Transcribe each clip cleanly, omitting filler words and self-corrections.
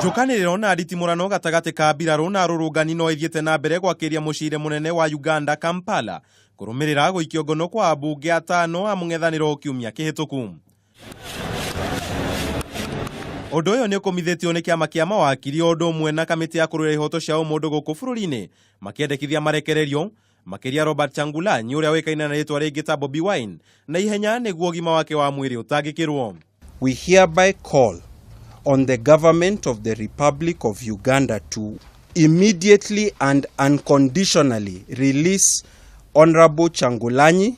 Njũkanĩrĩro na nditimũrano gatagatĩ ka mbirarũ na arũrũngani no ithiĩte na mbere gwakĩria mũciĩ-inĩ mũnene wa Uganda Kampala kũrũmĩrĩra gũikio ngono kwa ambunge atano a mũng'ethanĩro kiumia kĩhĩtũku. Ũndũ ũyũ nĩ ũkũmithĩtio nĩ kĩama kĩa mawakiri o ũndũ ũmwe na kamĩtĩ ya kũrũĩra ihoto cia ũmũndũ gũkũ bũrũri-inĩ makĩendekithia marekererio makĩria Robert Kyagulanyi ũrĩa ũĩkaine na rĩtwa rĩngĩ ta Bobi Wine na ihenya nĩguo ũgima wake wa mwĩrĩ ũtangĩkĩrwo. We hereby call on the government of the Republic of Uganda to immediately and unconditionally release Honorable Kyagulanyi,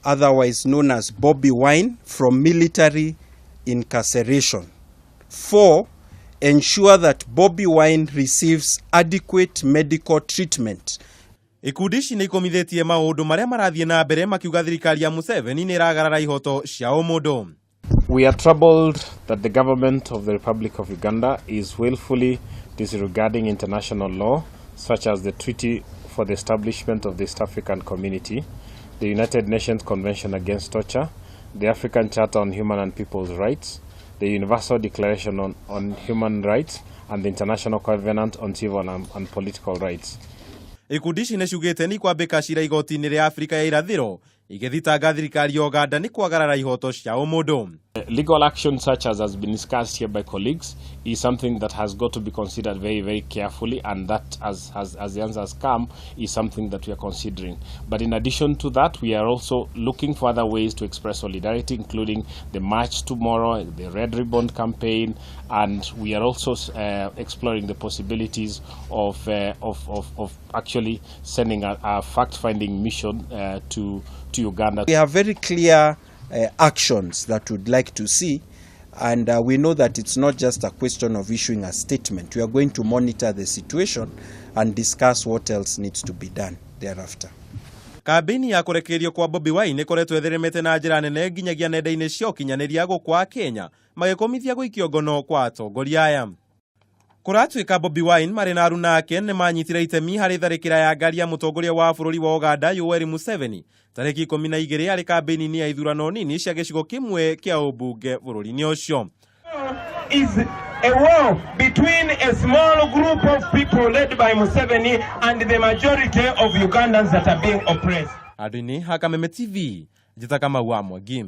otherwise known as Bobi Wine, from military incarceration. 4, ensure that Bobi Wine receives adequate medical treatment. Ikundi ici nĩ ikomithĩtie maũndũ marĩa marathiĩ na mbere makiuga thirikari ya Museveni nĩ ĩragarara ihoto cia ũmũndũ. We are troubled that the government of the Republic of Uganda is willfully disregarding international law, such as the Treaty for the Establishment of the East African Community, the United Nations Convention Against Torture, the African Charter on Human and People's Rights, the Universal Declaration on Human Rights, and the International Covenant on Civil and Political Rights. Ikundi ici nĩ ciugĩte nĩ ikwambĩka cira igoti-inĩ rĩa Afrika ya irathĩro igĩthitanga thirikari ya Uganda nĩ kwagarara ihoto cia ũmũndũ. Legal action such as has been discussed here by colleagues is something that has got to be considered very, very carefully, and that, as the answer has come, is something that we are considering. But in addition to that, we are also looking for other ways to express solidarity, including the march tomorrow, the Red Ribbon campaign, and we are also exploring the possibilities of actually sending a fact-finding mission to Uganda. We have very clear actions that we'd like to see, and we know that it's not just a question of issuing a statement. We are going to monitor the situation and discuss what else needs to be done thereafter. Kambĩini ya kũrekererio kwa Bobi Wine ĩkoretwo ĩtheremete na njĩra nene nginyagia nenda-inĩ cia ũkinyanĩria gũkũ a Kenya magĩkũmithia gũikio ngono kwa atongoria aya. Kũratuĩka Bobi Wine marĩ na aruna ake nĩ manyitire itemi harĩ tharĩkĩra ya ngari ya mũtongoria wa bũrũri wa Uganda Yoweri Museveni tarĩki 12 arĩ kambĩini-inĩ ya ithurano nini cia gĩcigo kĩmwe kĩa ũmbunge bũrũri-inĩ ũcio. Is a war between a small group of people led by Museveni and the majority of Ugandans that are being oppressed. Handũ-inĩ ha Kameme TV, njĩta Kamau wa Mwangi.